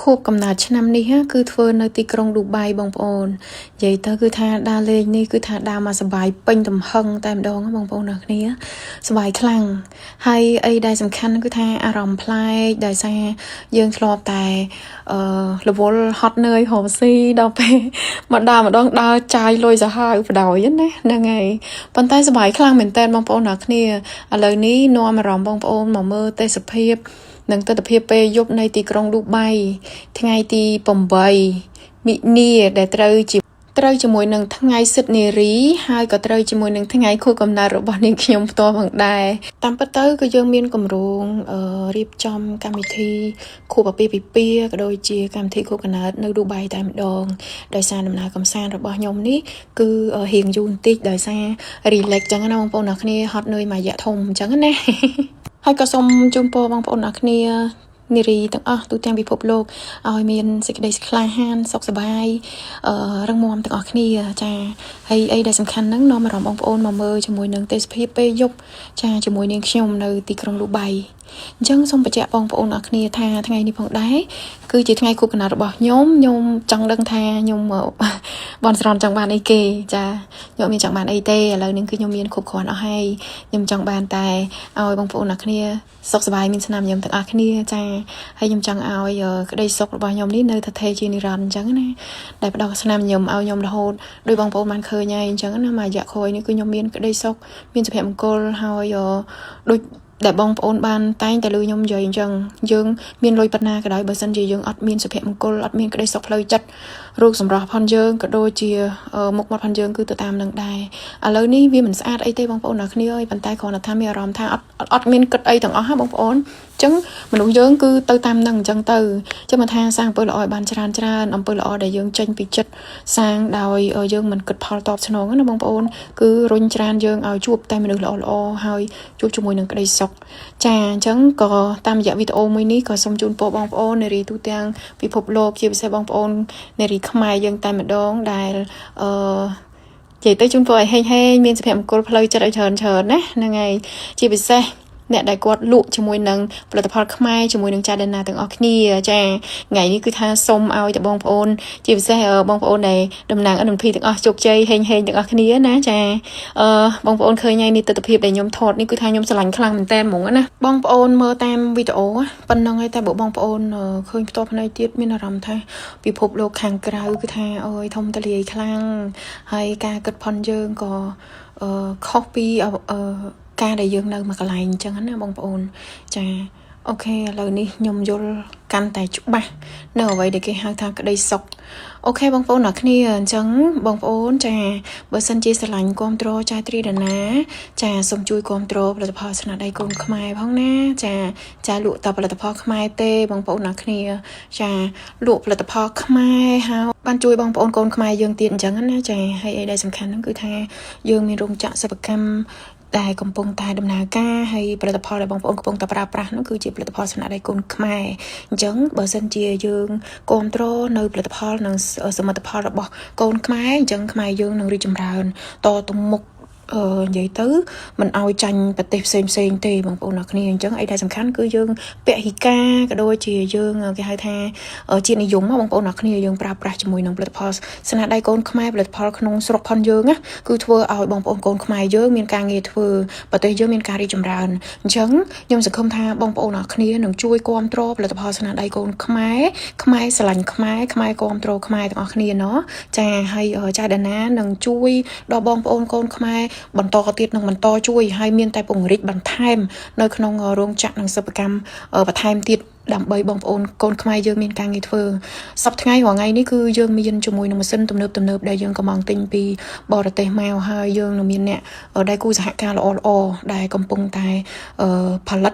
ខួបកំណើតឆ្នាំនេះគឺធ្វើនៅទីក្រុងឌូបៃបងប្អូននិយាយទៅគឺថាដើរលេងនេះគឺថាដើរមកសប្បាយពេញទំហឹងតែម្ដងបងប្អូនអ្នកគ្នាសប្បាយខ្លាំងហើយអីដែលសំខាន់គឺថាអារម្មណ៍ប្លែកដោយសារយើងធ្លាប់តែអឺរវល់ហត់នឿយរកស៊ីដល់ពេលមកដើរម្ដងដើរចាយលុយសាហាវបដ ாய் ណាហ្នឹងហើយប៉ុន្តែសប្បាយខ្លាំងមែនតើបងប្អូនអ្នកគ្នាឥឡូវនេះនាំអារម្មណ៍បងប្អូនមកមើលទេសភាពនិងទស្សនវិជ្ជាពេលយប់នៃទីក្រុងឌូបៃថ្ងៃទី8មិនិនាដែលត្រូវជាត្រូវជាមួយនឹងថ្ងៃសិទ្ធិនារីហើយក៏ត្រូវជាមួយនឹងថ្ងៃខួបកំណើតរបស់នាងខ្ញុំផ្ទាល់ផងដែរតាមពិតទៅគឺយើងមានគម្រោងរៀបចំកម្មវិធីខួបអាពាហ៍ពិពាហ៍ក៏ដូចជាកម្មវិធីខួបកំណើតនៅឌូបៃតែម្ដងដោយសារដំណើរកម្សាន្តរបស់ខ្ញុំនេះគឺរៀងយូរបន្តិចដោយសារ relax ចឹងណាបងប្អូនអ្នកគ្នាហត់នឿយមួយរយៈធំអញ្ចឹងណា ហើយក៏សូមជូនពរបងប្អូនអ្នកគ្នានារីទាំងអស់ទូទាំងពិភពលោកឲ្យមានសេចក្តីក្លាហានសុខសប្បាយអឺរឹងមាំទាំងអស់គ្នាចាហើយអីដែលសំខាន់ហ្នឹងនាំអារម្មណ៍បងប្អូនមកមើលជាមួយនឹងទេសភាពពេលយប់ចាជាមួយនាងខ្ញុំនៅទីក្រុងឌូបៃអញ្ចឹងសូមបញ្ជាក់បងប្អូនអរគ្នាថាថ្ងៃនេះផងដែរគឺជាថ្ងៃខួបកំណើតរបស់ខ្ញុំខ្ញុំចង់ដឹងថាខ្ញុំបនស្រន់ចង់បានអីគេចាខ្ញុំមានចង់បានអីទេឥឡូវនេះគឺខ្ញុំមានគ្រប់គ្រាន់អស់ហើយខ្ញុំចង់បានតែឲ្យបងប្អូនអរគ្នាសុខសប្បាយមានស្នាមញញឹមទាំងអស់គ្នាចាហើយខ្ញុំចង់ឲ្យក្តីសុខរបស់ខ្ញុំនេះនៅថេរជានិរន្តរ៍អញ្ចឹងណាដែលផ្ដល់ស្នាមញញឹមឲ្យខ្ញុំរហូតដោយបងប្អូនបានឃើញហើយអញ្ចឹងណាមួយរយៈក្រោយនេះគឺខ្ញុំមានក្តីសុខមានសុភមង្គលហើយដូចដែលបងប្អូនបានតែងតែលឺខ្ញុំនិយាយអញ្ចឹងយើងមានលុយប៉ុណ្ណាក៏ដោយបើសិនជាយើងអត់មានសុភមង្គលអត់មានក្តីសុខផ្លូវចិត្តរូបសម្រស់ផងយើងក៏ដូចជាមុខមាត់ផងយើងគឺទៅតាមនឹងដែរឥឡូវនេះវាមិនស្អាតអីទេបងប្អូនអ្នកគ្នាអើយប៉ុន្តែគ្រាន់តែថាមានអារម្មណ៍ថាអត់អត់មានគិតអីទាំងអស់ហ៎បងប្អូនអញ្ចឹងមនុស្សយើងគឺទៅតាមនឹងអញ្ចឹងទៅចឹងមិនថាសាងអំពើល្អឲ្យបានច្រើនច្រើនអំពើល្អដែលយើងចេញពីចិត្តសាងដោយយើងមិនគិតផលតបស្នងណាបងប្អូនគឺរុញច្រានយើងឲ្យជួបតែមនុស្សល្អល្អហើយជួបជាមួយនឹងក្តីសុខចាអញ្ចឹងក៏តាមរយៈវីដេអូមួយនេះក៏សូមជូនពរបងប្អូននារីទូទាំងពិភពលោកជាពិសេសបងប្អូននារីខ្មែរយើងតែម្ដងដែលអឺនិយាយទៅជូនពរឲ្យហេងហេងមានសុភមង្គលផ្លូវចិត្តឲ្យច្រើនច្រើនណាហ្នឹងហើយជាពិសេសអ្នកដែលគាត់លក់ជាមួយនឹងផលិតផលខ្មែរជាមួយនឹងចាដេណាទាំងអស់គ្នាចាថ្ងៃនេះគឺថាសូមឲ្យតែបងប្អូនជាពិសេសបងប្អូនដែលតំណាង NMP ទាំងអស់ជោគជ័យហេងហេងទាំងអស់គ្នាណាចាអឺបងប្អូនឃើញហើយនេះទស្សនវិជ្ជាដែលខ្ញុំថតនេះគឺថាខ្ញុំស្រឡាញ់ខ្លាំងមែនតើហ្មងណាបងប្អូនមើលតាមវីដេអូប៉ុណ្ណឹងហើយតែបើបងប្អូនឃើញផ្ទាល់ភ្នែកទៀតមានអារម្មណ៍ថាពិភពលោកខាងក្រៅគឺថាអូយធំទូលាយខ្លាំងហើយការគិតផនយើងក៏អឺខុសពីអឺការដែលយើងនៅមួយកន្លែងអញ្ចឹងណាបងប្អូនចា OK ឥឡូវនេះខ្ញុំយល់កាន់តែច្បាស់នៅអ្វីដែលគេហៅថាក្តីសុខ OK បងប្អូនអ្នកគ្នាអញ្ចឹងបងប្អូនចាបើសិនជាស្រឡាញ់គាំទ្រចាត្រីដាណាចាសូមជួយគាំទ្រផលិតផលស្នាដៃកូនខ្មែរផងណាចាចាលក់តែផលិតផលខ្មែរទេបងប្អូនអ្នកគ្នាចាលក់ផលិតផលខ្មែរហើយបានជួយបងប្អូនកូនខ្មែរយើងទៀតអញ្ចឹងណាចាហើយអីដែលសំខាន់ហ្នឹងគឺថាយើងមានរោងចក្រសិប្បកម្មដែលកំពុងតែដំណើរការហើយផលិតផលដែលបងប្អូនកំពុងតែប្រើប្រាស់នោះគឺជាផលិតផលស្នាដៃកូនខ្មែរអញ្ចឹងបើសិនជាយើងគ្រប់គ្រងនៅផលិតផលនិងសមិទ្ធផលរបស់កូនខ្មែរអញ្ចឹងខ្មែរយើងនឹងរីកចម្រើនតទៅមុខអឺនិយាយទៅមិនឲ្យចាញ់ប្រទេសផ្សេងផ្សេងទេបងប្អូនអ្នកគ្នាអញ្ចឹងអីដែលសំខាន់គឺយើងពហិការក៏ដូចជាយើងគេហៅថាជាតិនិយមបងប្អូនអ្នកគ្នាយើងប្រើប្រាស់ជាមួយនឹងផលិតផលស្នាដៃកូនខ្មែរផលិតផលក្នុងស្រុកផនយើងណាគឺធ្វើឲ្យបងប្អូនកូនខ្មែរយើងមានការងារធ្វើប្រទេសយើងមានការរីកចម្រើនអញ្ចឹងខ្ញុំសង្ឃឹមថាបងប្អូនអ្នកគ្នានឹងជួយគាំទ្រផលិតផលស្នាដៃកូនខ្មែរខ្មែរស្រឡាញ់ខ្មែរខ្មែរគាំទ្រខ្មែរទាំងអស់គ្នាណោះចាហើយចាដាណានឹងជួយដល់បងប្អូនកូនខ្មែរបន្តទៀតនឹងបន្តជួយហើយមានតែពង្រីកបន្ថែមនៅក្នុងរោងចក្រនិងសិប្បកម្មបន្ថែមទៀតដើម្បីបងប្អូនកូនខ្មែរយើងមានការងារធ្វើសប្តាហ៍ថ្ងៃរាល់ថ្ងៃនេះគឺយើងមានជាមួយនឹងម៉ាស៊ីនទំនើបទំនើបដែលយើងកំងទិញពីបរទេសមកហើយយើងនឹងមានអ្នកដៃគូសហការល្អល្អដែលកំពុងតែផលិត